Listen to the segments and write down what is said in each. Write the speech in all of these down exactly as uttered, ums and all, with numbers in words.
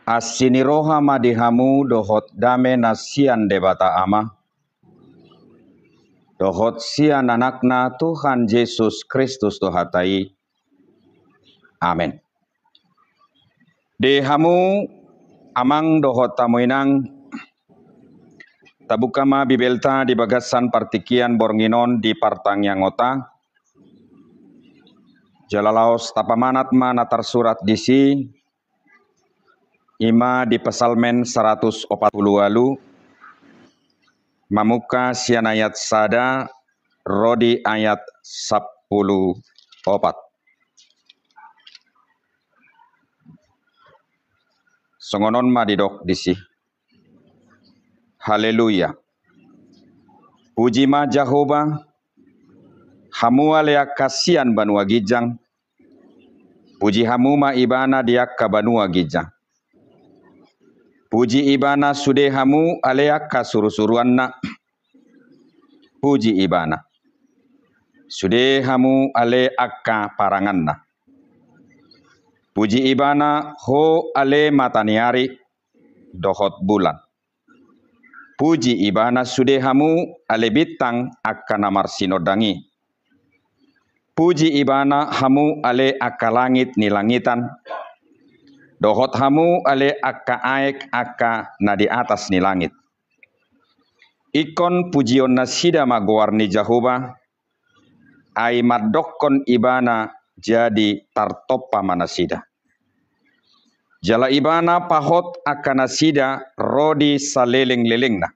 Asi ni roha ma di hamu dohot dame na sian Debata Ama, dohot sian Anakna Tuhan Jesus Kristus Tuhanta i. Amen. Di hamu amang dohot hamu inang, tabuka ma Bibelta di bagasan partingkian borngin on di partangiangonta. Jala laos tapamanat ma na tarsurat disi, i ma di Psalmen saratus opat pulu ualu, mamungka sian ayat sada ro di ayat sampulu opat. Songon on ma didok disi. Haleluya. Puji ma Jahowa, hamu ale angka sian banua ginjang. Puji hamu ma Ibana di angka banua ginjang. Puji Ibana sude hamu ale angka surusuruanna. Puji Ibana sude hamu ale angka paranganna. Puji Ibana ho ale mata ni ari dohot bulan. Puji Ibana sude hamu ale bintang angka na marsinondang i. Puji Ibana hamu ale angka langit ni langitan, dohot hamu ale angka aek angka na di atas ni langit. Ingkon pujionnasida ma goar ni Jahowa, ai mandokkon Ibana jadi tartompa ma nasida. Jala Ibana pahot angka nasida ro di salelenglelengna.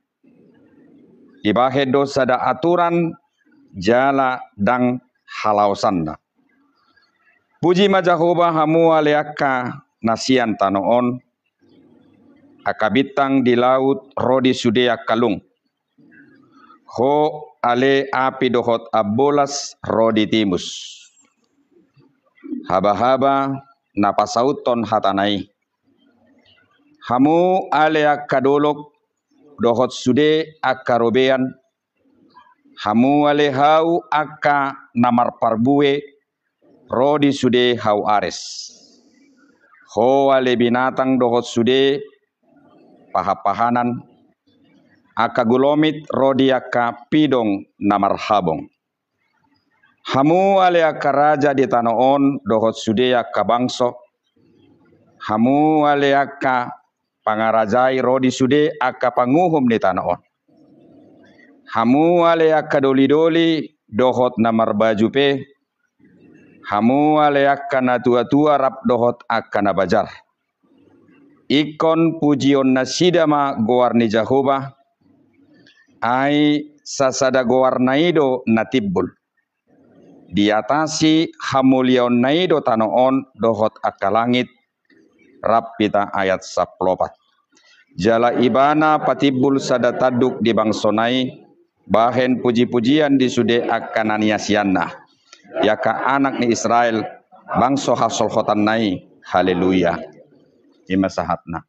Dibahen do sada aturan jala ndang halaosanna. Puji ma Jahowa hamu ale angka na sian tano on, angka bintang di laut ro di sude angka lung. Ho ale api dohot ambolas ro di timus. Habahaba na pasauthon hatana i. Hamu ale angka dolok dohot sude angka robean. Hamu ale hau angka na marparbue ro di sude hau ares. Ho ale binatang dohot sude pahanpahanan, angka gulomit ro di angka pidong na marhabong. Hamu ale angka raja di tano on dohot sude angka bangso. Hamu ale angka pangarajai ro di sude angka panguhum ni tano on. Hamu ale angka dolidoli dohot na marbaju pe. Hamu ale angka natuatua rap dohot angka na bajar. Ingkon pujionnasida ma goar ni Jahowa, ai sasada goarna i do na timbul. Di atas i hamuliaonna i do tano on dohot angka langit. Rap hita ayat sampulu opat. Jala Ibana patimbul sada tanduk di bangsona i, bahen pujipujian di sude angka na niasianna, di angka anak ni Israel, bangso hasolhotanna i. Haleluya. I ma sahatna.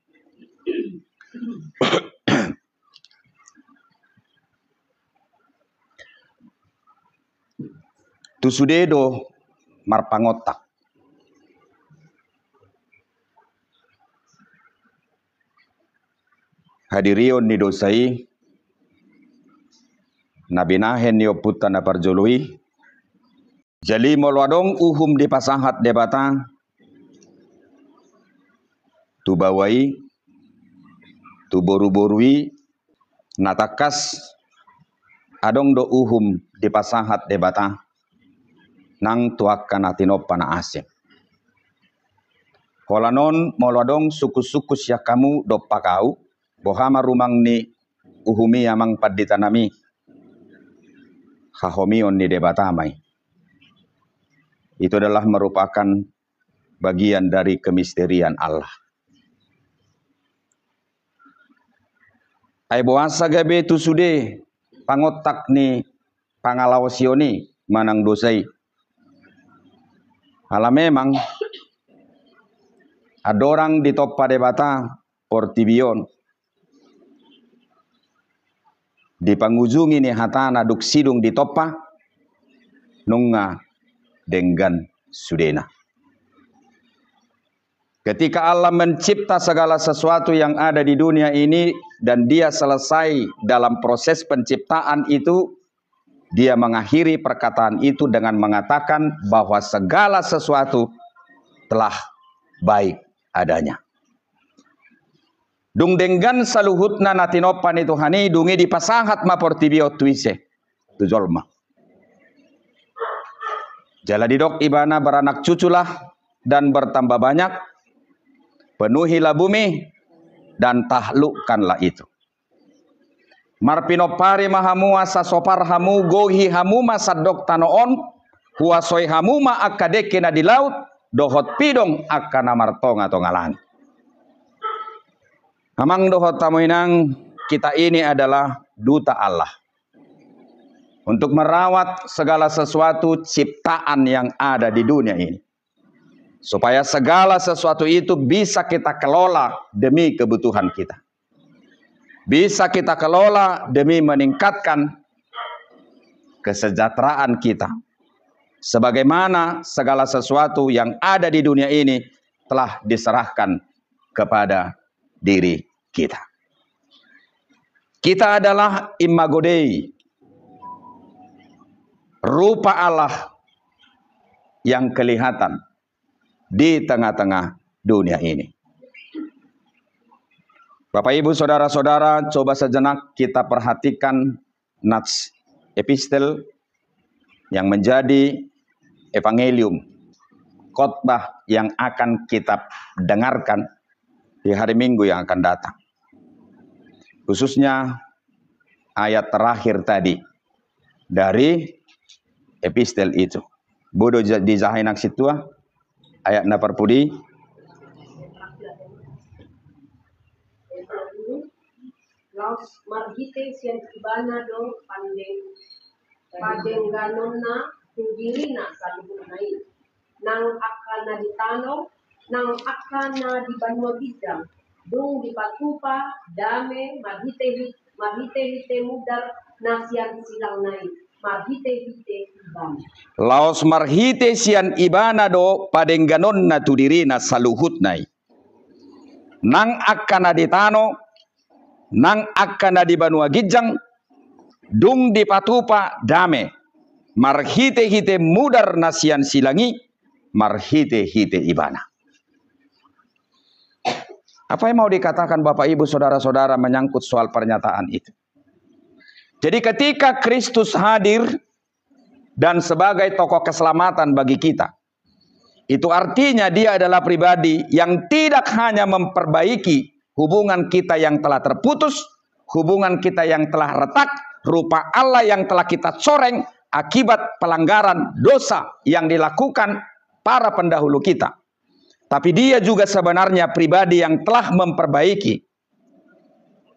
Tu sude do marpangontak hadirion ni dosa i, na binahen ni ompunta na parjolo i. Jadi molo adong uhum dipasahat Debata tu baoa i, tu boruboru i, na tangkas adong do uhum dipasahat Debata nang tu angka na tinompa na asing. Holan on molo adong sungkunsungkun sian hamu dompak ahu, boha ma rumang ni uhum i amang panditanami? Hahomion ni Debata ma i. Itu adalah merupakan bagian dari kemisterian Allah. Ai boasa gabe tu sude pangontak ni pangalaosion i manang dosa i? Ala memang andorang ditompa Debata portibi on, di pangujungi ni hatana dung sidung ditompa, nunga denggan sudena. Ketika Allah mencipta segala sesuatu yang ada di dunia ini dan Dia selesai dalam proses penciptaan itu, Dia mengakhiri perkataan itu dengan mengatakan bahwa segala sesuatu telah baik adanya. Dung denggan saluhutna na tinompa ni Tuhan i, dung i dipasahat ma portibi on tu ise? Tu jolma. Jala didok Ibana: Beranak cuculah dan bertambah banyak, penuhilah bumi dan taklukkanlah itu. Marpinompari ma hamu asa sopar hamu, gohi hamu ma sandok tano on, huasoi hamu ma angka dengke na di laut, dohot pidong angka na martonga-tonga langit. Amang dohot hamu inang, kita ini adalah duta Allah untuk merawat segala sesuatu ciptaan yang ada di dunia ini, supaya segala sesuatu itu bisa kita kelola demi kebutuhan kita, bisa kita kelola demi meningkatkan kesejahteraan kita, sebagaimana segala sesuatu yang ada di dunia ini telah diserahkan kepada diri kita. Kita adalah imago Dei, rupa Allah yang kelihatan di tengah-tengah dunia ini. Bapak, Ibu, saudara-saudara, coba sejenak kita perhatikan nats epistel yang menjadi evangelium, khotbah yang akan kita dengarkan di hari Minggu yang akan datang. Khususnya ayat terakhir tadi dari epistel itu. Boi do ja-, dijaha inang sintua ayat na parpudi. Laos marhite sian Ibana do padeng-, padengganonna tu dirina saluhutna i. Nang angka na di tano, nang angka na di banua ginjang, dung dipatupa dame marhite-hite, marhite-hite mudar na sian silangna i, marhite-hite Ibana. Laos marhite sian Ibana do padengganonna tu dirina saluhutna i. Nang angka na di tano, nang angka na di banua ginjang, dung dipatupa dame marhite-hite mudar na sian silang i, marhite-hite Ibana. Apa yang mau dikatakan Bapak, Ibu, saudara-saudara menyangkut soal pernyataan itu? Jadi, ketika Kristus hadir dan sebagai tokoh keselamatan bagi kita, itu artinya Dia adalah pribadi yang tidak hanya memperbaiki hubungan kita yang telah terputus, hubungan kita yang telah retak, rupa Allah yang telah kita coreng akibat pelanggaran dosa yang dilakukan para pendahulu kita. Tapi Dia juga sebenarnya pribadi yang telah memperbaiki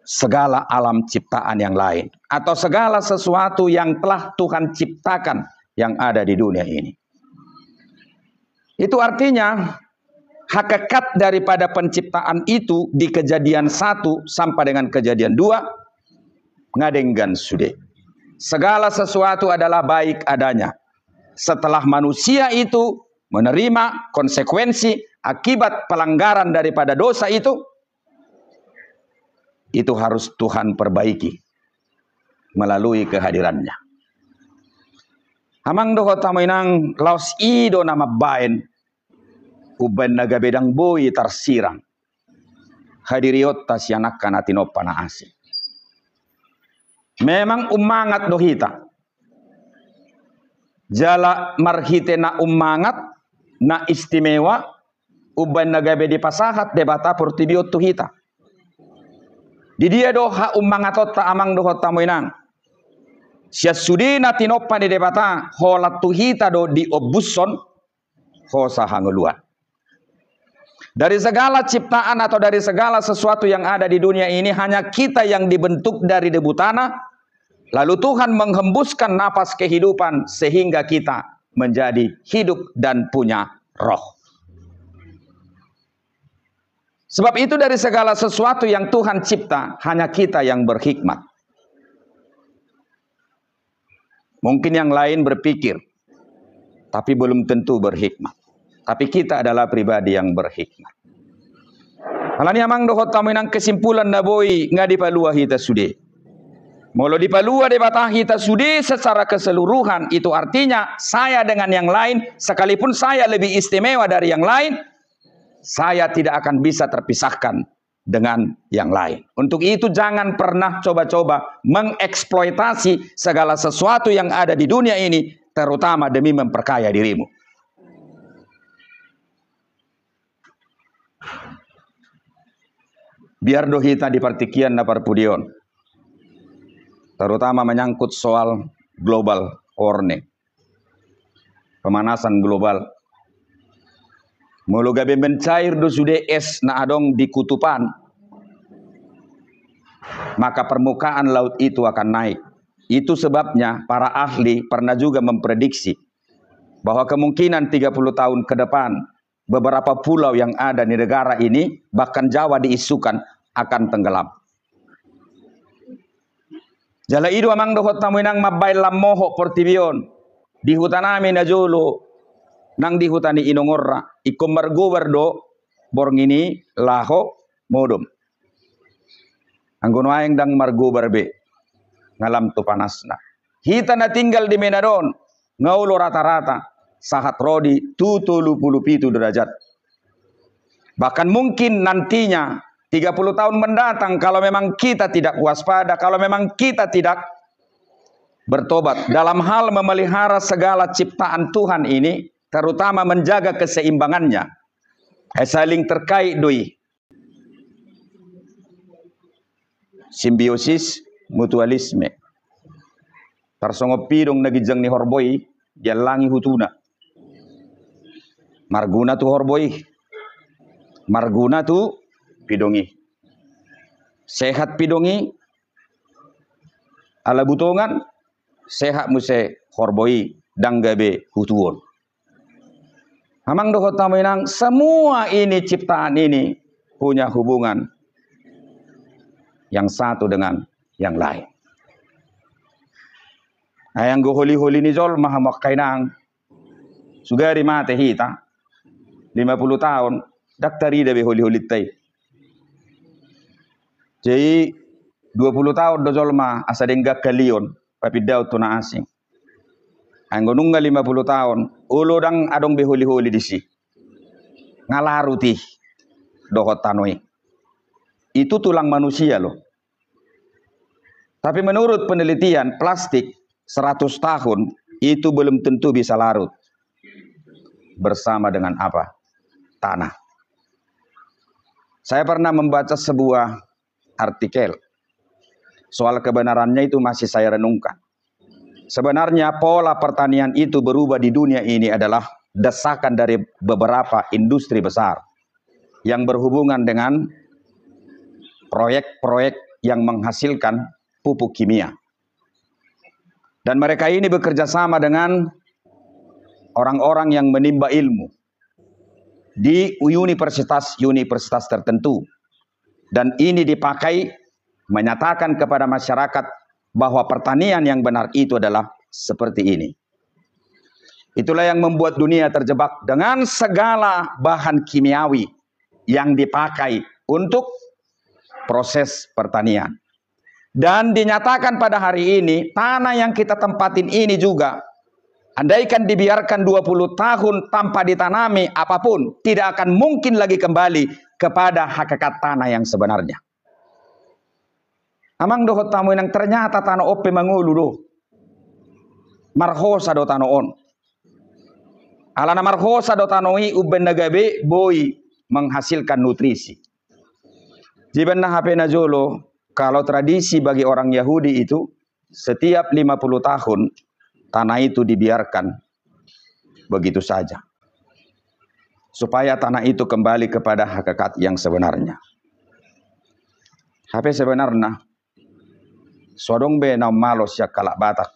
segala alam ciptaan yang lain, atau segala sesuatu yang telah Tuhan ciptakan yang ada di dunia ini. Itu artinya, hakikat daripada penciptaan itu di Kejadian satu sampai dengan Kejadian dua, nga denggan sude. Segala sesuatu adalah baik adanya setelah manusia itu menerima konsekuensi akibat pelanggaran daripada dosa itu, itu harus Tuhan perbaiki melalui kehadiran-Nya. Amang dohot hamu inang, laos i do na mambaen umbaen na gabe ndang boi tarsirang hadirionta sian angka na tinompa na asing. Memang ummangat do hita. Jala marhite na ummangat, na istimewa, umbaen na gabe dipasahat Debata portibi on tu hita. Di dia do haummangatonta, amang dohot hamu inang? Sian sude na tinompa ni Debata, holan tu hita do diombushon hosa hangoluan. Dari segala ciptaan atau dari segala sesuatu yang ada di dunia ini, hanya kita yang dibentuk dari debu tanah, lalu Tuhan menghembuskan napas kehidupan sehingga kita menjadi hidup dan punya roh. Sebab itu, dari segala sesuatu yang Tuhan cipta, hanya kita yang berhikmat. Mungkin yang lain berpikir, tapi belum tentu berhikmat. Tapi kita adalah pribadi yang berhikmat. Alani amang dohot hamu inang, kesimpulan na boi nga dipalua hita sude. Molo dipalua Debata hita sude secara keseluruhan, itu artinya saya dengan yang lain, sekalipun saya lebih istimewa dari yang lain, saya tidak akan bisa terpisahkan dengan yang lain. Untuk itu jangan pernah coba-coba mengeksploitasi segala sesuatu yang ada di dunia ini, terutama demi memperkaya dirimu. Biar do hita di partingkian na parpudi on, terutama menyangkut soal global warming, pemanasan global. Molo gabe mencair do sude es na adong di kutupan, maka permukaan laut itu akan naik. Itu sebabnya para ahli pernah juga memprediksi bahwa kemungkinan tiga puluh tahun ke depan beberapa pulau yang ada di negara ini, bahkan Jawa diisukan akan tenggelam. Jala i do amang dohot hamu inang mambaen lam mohop portibi on. Di huta nami na jolo, nang di huta ni inongorna, ingkon margobar do borngin i laho modom. Anggo nuaeng ndang margobar be, nga lam tu panasna. Hita na tinggal di Medan on, nga olo rata-rata sahat ro di tu tolu pulu pitu derajat. Bahkan mungkin nantinya, tiga puluh tahun mendatang, kalau memang kita tidak waspada, kalau memang kita tidak bertobat dalam hal memelihara segala ciptaan Tuhan ini, terutama menjaga keseimbangannya. Eh, saling terkait do i. Simbiosis mutualisme. Tarsongon pidong na ginjang ni horbo i, diallangi hutuna. Marguna tu horbo i. Marguna tu pidong i. Sehat pidong i, ala butongan, sehat muse horbo i, ndang gabe hutuon. Amang dohot hamu inang, semua ini ciptaan ini punya hubungan yang satu dengan yang lain. Nah, anggo holi-holi ni jolma hamu angka inang, sugari mate hita, lima puluh tahun, ndang tarida be holi-holinta i. Jadi dua puluh tahun do jolma asa denggan halion, papindaon tu na asing. Anggo nunga lima puluh tahun, olo ndang adong be holi-holi disi. Nga larut i dohot tano i. Itu tulang manusia loh. Tapi menurut penelitian, plastik seratus tahun itu belum tentu bisa larut bersama dengan apa? Tanah. Saya pernah membaca sebuah artikel. Soal kebenarannya itu masih saya renungkan. Sebenarnya pola pertanian itu berubah di dunia ini adalah desakan dari beberapa industri besar yang berhubungan dengan proyek-proyek yang menghasilkan pupuk kimia. Dan mereka ini bekerja sama dengan orang-orang yang menimba ilmu di universitas-universitas tertentu. Dan ini dipakai menyatakan kepada masyarakat bahwa pertanian yang benar itu adalah seperti ini. Itulah yang membuat dunia terjebak dengan segala bahan kimiawi yang dipakai untuk proses pertanian. Dan dinyatakan pada hari ini, tanah yang kita tempatin ini juga, andaikan dibiarkan dua puluh tahun tanpa ditanami apapun, tidak akan mungkin lagi kembali kepada hakikat tanah yang sebenarnya. Amang dohot hamu inang, ternyata tano on pe mangolu do. Marhosa do tano on. Alana marhosa do tano i umbaen na gabe boi menghasilkan nutrisi. Jadi baen na hape na jolo, kalau tradisi bagi orang Yahudi itu, setiap lima puluh tahun tanah itu dibiarkan begitu saja, supaya tanah itu kembali kepada hakikat yang sebenarnya. Hape sebenarna, so adong be na ummalo sian halak Batak,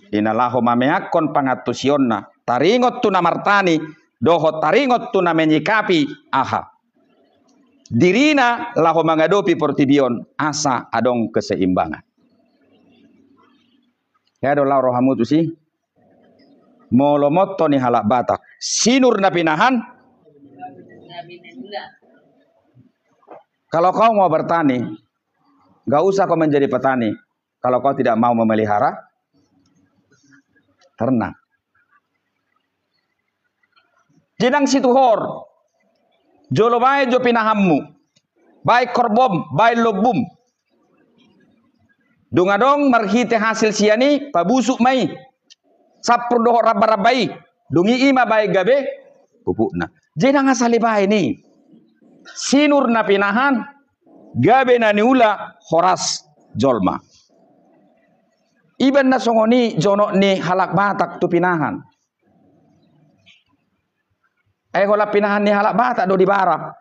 di na laho mameakkon pangantusionna, taringot tu na martani dohot taringot tu na menyikapi aha, dirina laho mangadopi portibi on asa adong keseimbangan. Hea do laho rohamu tusi? Molo motto ni halak Batak, sinur na pinahan. Kalau kau mau bertani, nggak usah kau menjadi petani kalau kau tidak mau memelihara ternak. Jadi nang situhor, jolo baen jo pinahanmu, baen horbom, baen lombum. Dung adong marhite hasil sian i, pabusuk ma i, sampur dohot ramba-ramba i. Dung i, i ma baen gabe pupukna. Jadi nang asal dibaen i, sinur na pinahan, gabe na niula, horas jolma. Iba na songon i jonok ni halak Batak tu pinahan. Ai holan pinahan ni halak Batak do di bara.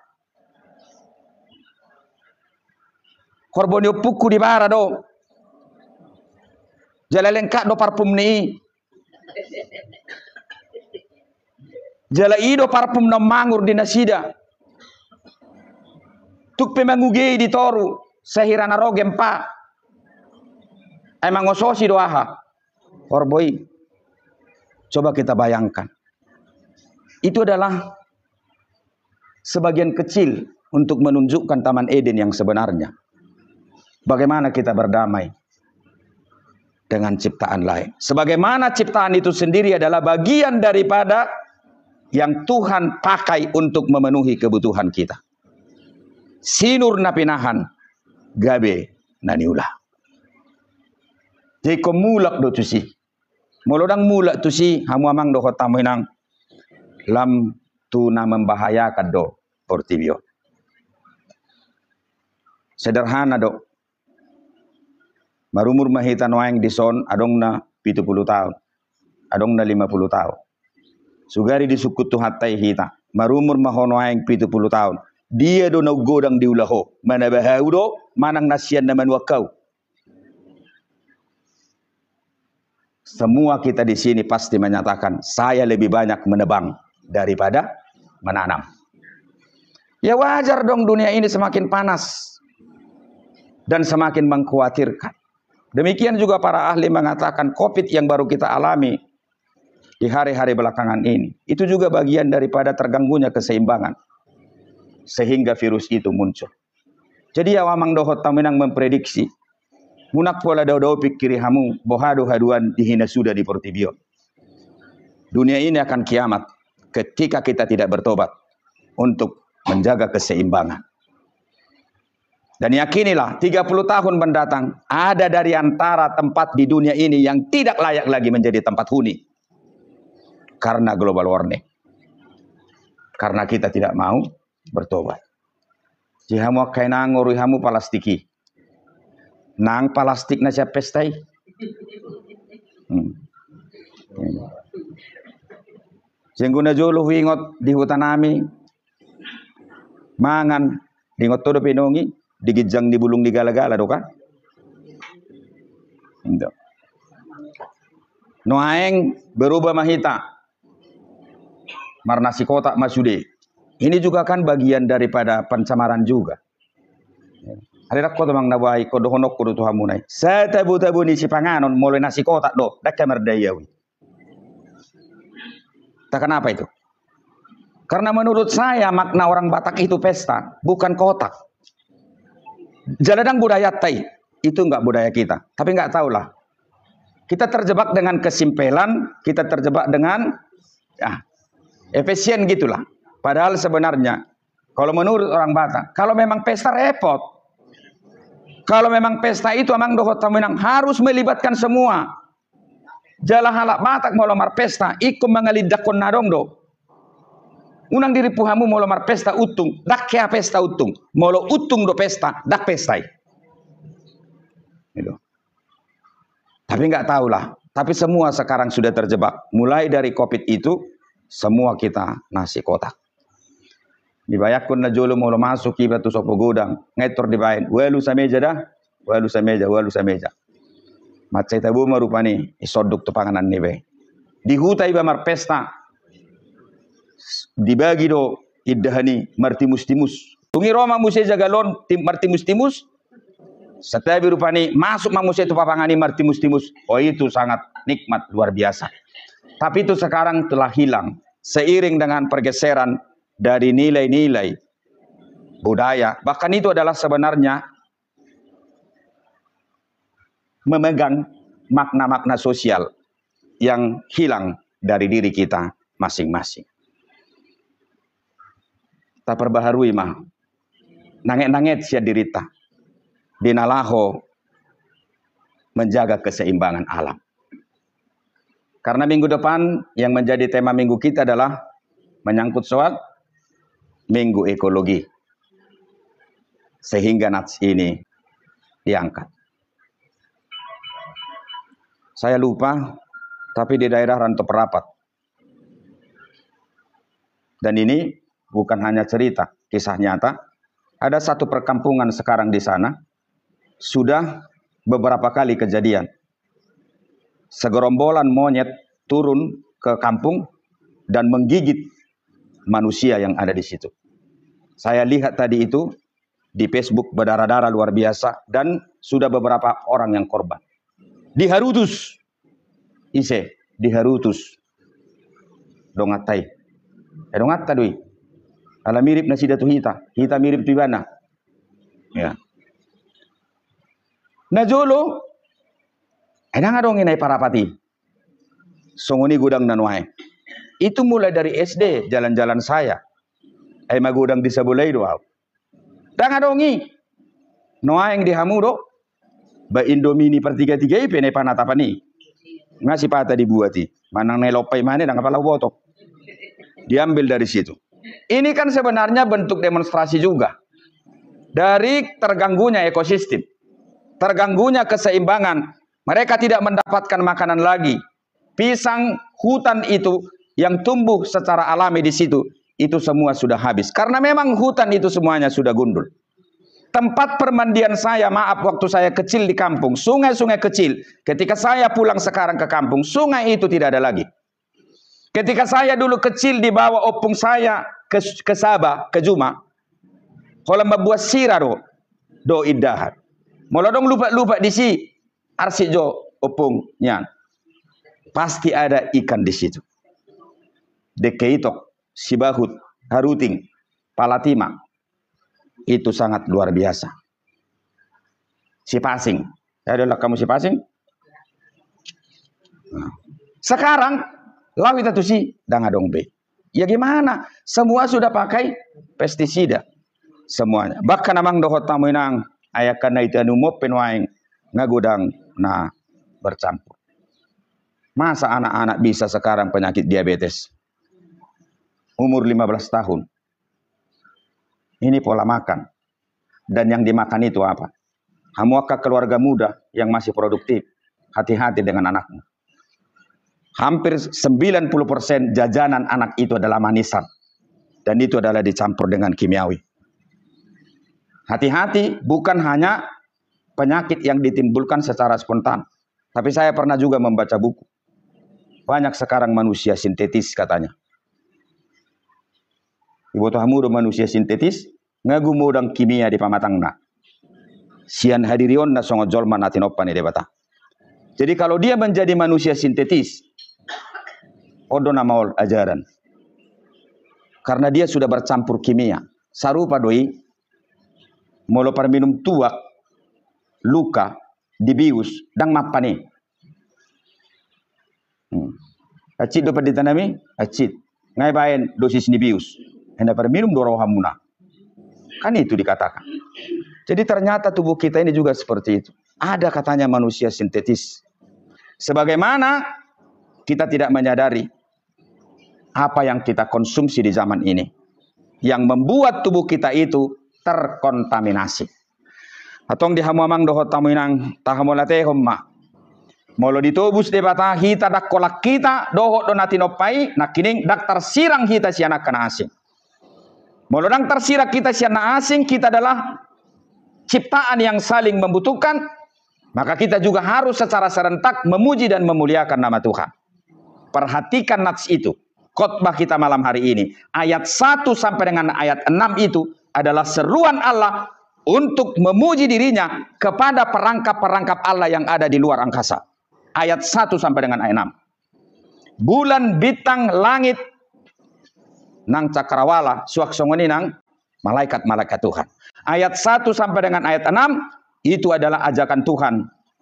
Horbo ni ompungku di bara do. Jala lengkap do parfum ni i. Jala i do parfum na mangur di nasida. Tung pe manguge i di toru, sahira na ro gempa. Ai mangososi do aha? Horbo i. Coba kita bayangkan. Itu adalah sebagian kecil untuk menunjukkan Taman Eden yang sebenarnya. Bagaimana kita berdamai dengan ciptaan lain. Sebagaimana ciptaan itu sendiri adalah bagian daripada yang Tuhan pakai untuk memenuhi kebutuhan kita. Sinur na pinahan, gabe na niula. Jadi ingkon mulak do tusi. Molo ndang mulak tusi, hamu amang dohot hamu inang, lam tu na membahayakan do portibi on. Sederhana do. Marumur ma hita nuaeng dison, adong na pitu pulu taon, adong na lima pulu taon. Sugari disungkun Tuhanta i hita, marumur ma ho nuaeng pitu pulu taon. Dia do na godang diula ho? Manaba hau do manang na sian na manuak hau? Semua kita di sini pasti menyatakan, saya lebih banyak menebang daripada menanam. Ya, wajar dong, dunia ini semakin panas dan semakin mengkhawatirkan. Demikian juga para ahli mengatakan covid yang baru kita alami di hari-hari belakangan ini, itu juga bagian daripada terganggunya keseimbangan, sehingga virus itu muncul. Jadi, au amang dohot hamu inang memprediksi, unang pola dao-dao pingkiri hamu, boha do haduan di hinasuda di portibi on. Dunia ini akan kiamat ketika kita tidak bertobat untuk menjaga keseimbangan. Dan yakinilah, tiga puluh tahun mendatang, ada dari antara tempat di dunia ini yang tidak layak lagi menjadi tempat huni karena global warming. Karena kita tidak mau bertobat. Jadi hamu angka inang, ngorui hamu palastik i. Nang palastik na sian pesta i. Hmm. Hmm. Singgu na jolo huingot di huta nami, mangan, diingot ho dope inong i, di ginjang ni bulung ni gala-gala do kan? Indo. Nuaeng berubah ma hita. Marnasi kotak ma sude. Ini juga kan bagian daripada pencemaran juga. Alai ndang ho do amang na boha i, ingkon dohononku do tu hamu nai, satabu-tabu ni sipanganon molo nasi kotak do, ndang hea mardai au i. Entah kenapa itu. Karena menurut saya makna orang Batak itu pesta, bukan kotak. Jala ndang budayanta i, itu nggak budaya kita. Tapi nggak tahulah. Kita terjebak dengan kesimpelan, kita terjebak dengan, ya, efisien gitulah. Padahal sebenarnya, kalau menurut orang Batak, kalau memang pesta repot. Kalau memang pesta itu amang dohot hamu inang harus melibatkan semua. Jala halak Batak molo marpesta, ingkon mangalindangkon na adong do. Unang dirimpu hamu molo marpesta untung, ndang hea pesta untung. Molo untung do pesta, ndang pesta i. Gitu. Tapi nggak tahulah. Tapi semua sekarang sudah terjebak. Mulai dari covid itu, semua kita nasi kotak. Dibayangkon na jolo molo masuk iba tu sopo godang, ngetor dibaen, ualu sameja da, ualu sameja, ualu sameja. Mansai tabo ma rupani, isonduk tu panganan niba i. Di huta iba marpesta, dibagi do indahan i martimus-timus. Dung i ro ma muse jagal on, tim-, martimus-timus. Santabi rupani, masuk ma muse tu papangan i martimus-timus. Oh, itu sangat nikmat, luar biasa. Tapi itu sekarang telah hilang seiring dengan pergeseran dari nilai-nilai budaya, bahkan itu adalah sebenarnya memegang makna-makna sosial yang hilang dari diri kita masing-masing. Taparbaharui ma nanget-nanget sian dirita di na laho menjaga keseimbangan alam. Karena minggu depan yang menjadi tema minggu kita adalah menyangkut soal minggu ekologi. Sehingga nats ini diangkat. Saya lupa, tapi di daerah Rantau Perapat. Dan ini bukan hanya cerita, kisah nyata. Ada satu perkampungan sekarang di sana, sudah beberapa kali kejadian. Segerombolan monyet turun ke kampung dan menggigit manusia yang ada di situ. Saya lihat tadi itu di Facebook, berdarah-darah luar biasa, dan sudah beberapa orang yang korban. Diharutus. Ise, diharutus. Donganta i. Eh, donganta do i. Ala mirip nasida tu hita, hita mirip tu ibana. Ya. Na jolo, eh, ndang adong i na i Parapat i. Songon i godang na nuaeng. Itu mulai dari S D, jalan-jalan saya. Ai magodang di Sabolai do au. Ndang adong i. Nuaeng di hamu do. Ba Indomie ni partiga-tiga i pe na i panatapan i. Nga sipata dibuat i. Manang na i lompa i mane ndang apala huboto. Diambil dari situ. Ini kan sebenarnya bentuk demonstrasi juga. Dari terganggunya ekosistem. Terganggunya keseimbangan. Mereka tidak mendapatkan makanan lagi. Pisang hutan itu yang tumbuh secara alami di situ, itu semua sudah habis. Karena memang hutan itu semuanya sudah gundul. Tempat permandian saya, maaf, waktu saya kecil di kampung, sungai-sungai kecil, ketika saya pulang sekarang ke kampung, sungai itu tidak ada lagi. Ketika saya dulu kecil, dibawa opung saya ke, ke Saba, ke Juma, holan mambuat sira do, do indahan. Molo adong lupa-lupa di si, arsik jo opung nian. Pasti ada ikan di situ. Dengke itok, sibahut, haruting, palatima. Itu sangat luar biasa. Sipasing. Ada lah kamu sipasing? Nah. Sekarang, laho hita tusi, ndang adong be. Ya gimana? Semua sudah pakai pestisida. Semuanya. Bahkan amang dohot hamu inang, ayah karena itu anu mop penuaing, nga godang na bercampur. Masa anak-anak bisa sekarang penyakit diabetes? Umur lima belas tahun. Ini pola makan. Dan yang dimakan itu apa? Hamu angka keluarga muda yang masih produktif, hati-hati dengan anakmu. Hampir sembilan puluh persen jajanan anak itu adalah manisan. Dan itu adalah dicampur dengan kimiawi. Hati-hati, bukan hanya penyakit yang ditimbulkan secara spontan. Tapi saya pernah juga membaca buku. Banyak sekarang manusia sintetis katanya. Iboto hamu do manusia sintetis, nga gumodang kimia di pamatangna. Sian hadirionna songon jolma na tinompa ni Debata. Jadi kalau dia menjadi manusia sintetis, on do na maol ajaran. Karena dia sudah bercampur kimia. Sarupa do i, molo parminum tuak, luka, dibius, ndang mampan i. Hmm. Acit do pandita nami, acit. Nga ibaen dosis ni bius. Hena parminum do rohamuna. Kan itu dikatakan. Jadi ternyata tubuh kita ini juga seperti itu. Ada katanya manusia sintetis. Sebagaimana kita tidak menyadari apa yang kita konsumsi di zaman ini yang membuat tubuh kita itu terkontaminasi. Antong di hamu amang dohot hamu inang, tahamauliatehon ma. Molo ditobus Debata hita, ndang holan hita dohot do na tinompa i, nangkining ndang tarsirang hita sian angka na asing. Molo ndang tarsirang hita sian na asing, kita adalah ciptaan yang saling membutuhkan, maka kita juga harus secara serentak memuji dan memuliakan nama Tuhan. Perhatikan nats itu. Khotbah kita malam hari ini, ayat satu sampai dengan ayat enam itu adalah seruan Allah untuk memuji dirinya kepada perangkap-perangkap Allah yang ada di luar angkasa. Ayat satu sampai dengan ayat enam. Bulan, bintang, langit, nang cakrawala, suang songon i nang malaikat-malaikat Tuhan. Ayat satu sampai dengan ayat enam, itu adalah ajakan Tuhan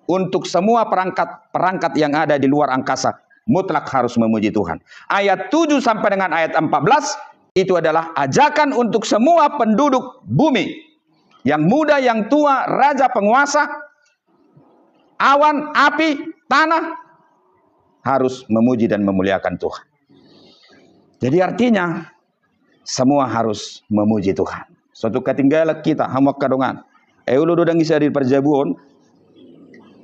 untuk semua perangkat-perangkat yang ada di luar angkasa, mutlak harus memuji Tuhan. Ayat tujuh sampai dengan ayat empat belas, itu adalah ajakan untuk semua penduduk bumi. Yang muda, yang tua, raja, penguasa, awan, api, tanah, harus memuji dan memuliakan Tuhan. Jadi artinya, semua harus memuji Tuhan. Suatu ketinggalan kita, hamu angka dongan. Eh, olo do dang isa di parjabu on,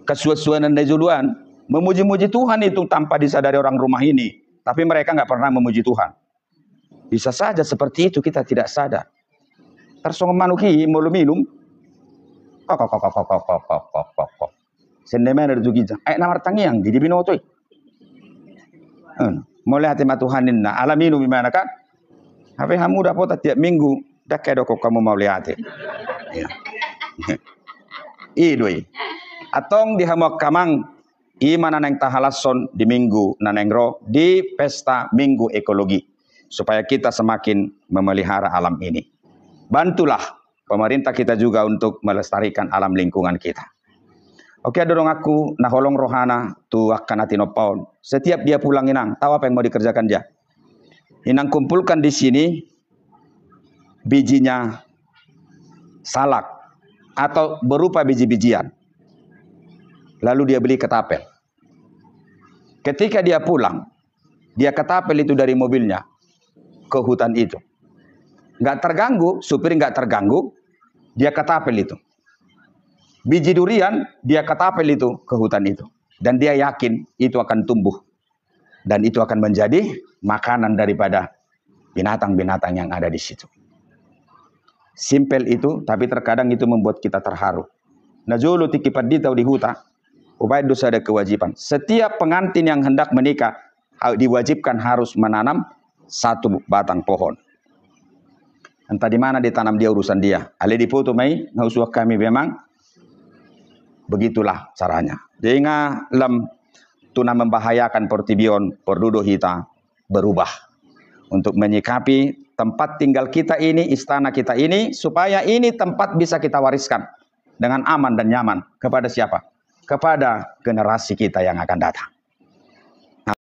kasuan-suanan na joloan, memuji-muji Tuhan itu tanpa disadari orang rumah ini. Tapi mereka nggak pernah memuji Tuhan. Bisa saja seperti itu, kita tidak sadar. Tarsongon manuk i, molo minum, kok, kok, kok. Sende mana tu ginjang. Eh, na martangiang, di, di binoto i. Hmm. Mauliate ma Tuhan ninna, ala minum imana kan. Hape hamu dapotan tiap minggu, dang hudok hamu mauliate. Iya. I do i. Antong di hamu angka amang, i ma na naeng tahalashon di minggu na naeng ro, di pesta Minggu Ekologi. Supaya kita semakin memelihara alam ini. Bantulah pemerintah kita juga untuk melestarikan alam lingkungan kita. Oke, adong donganku, na holong rohana tu angka na tinompa on. Setiap dia pulang, Inang, tahu apa yang mau dikerjakan dia? Inang kumpulkan di sini bijinya salak atau berupa biji-bijian. Lalu dia beli ketapel. Ketika dia pulang, dia ketapel itu dari mobilnya ke hutan itu. Nggak terganggu, supir nggak terganggu, dia ketapel itu. Biji durian, dia ketapel itu ke hutan itu. Dan dia yakin itu akan tumbuh. Dan itu akan menjadi makanan daripada binatang-binatang yang ada di situ. Simpel itu, tapi terkadang itu membuat kita terharu. Na jolo tingki pandita di huta, hubaen do sada kewajiban. Setiap pengantin yang hendak menikah, ha-, diwajibkan harus menanam satu batang pohon. Entah di mana ditanam dia, urusan dia. Alai diboto ma i, na husuan hami memang begitulah caranya. Jadi nga lam tu na membahayakan portibi on, porlu do hita berubah. Untuk menyikapi tempat tinggal kita ini, istana kita ini, supaya ini tempat bisa kita wariskan dengan aman dan nyaman. Kepada siapa? Kepada generasi kita yang akan datang.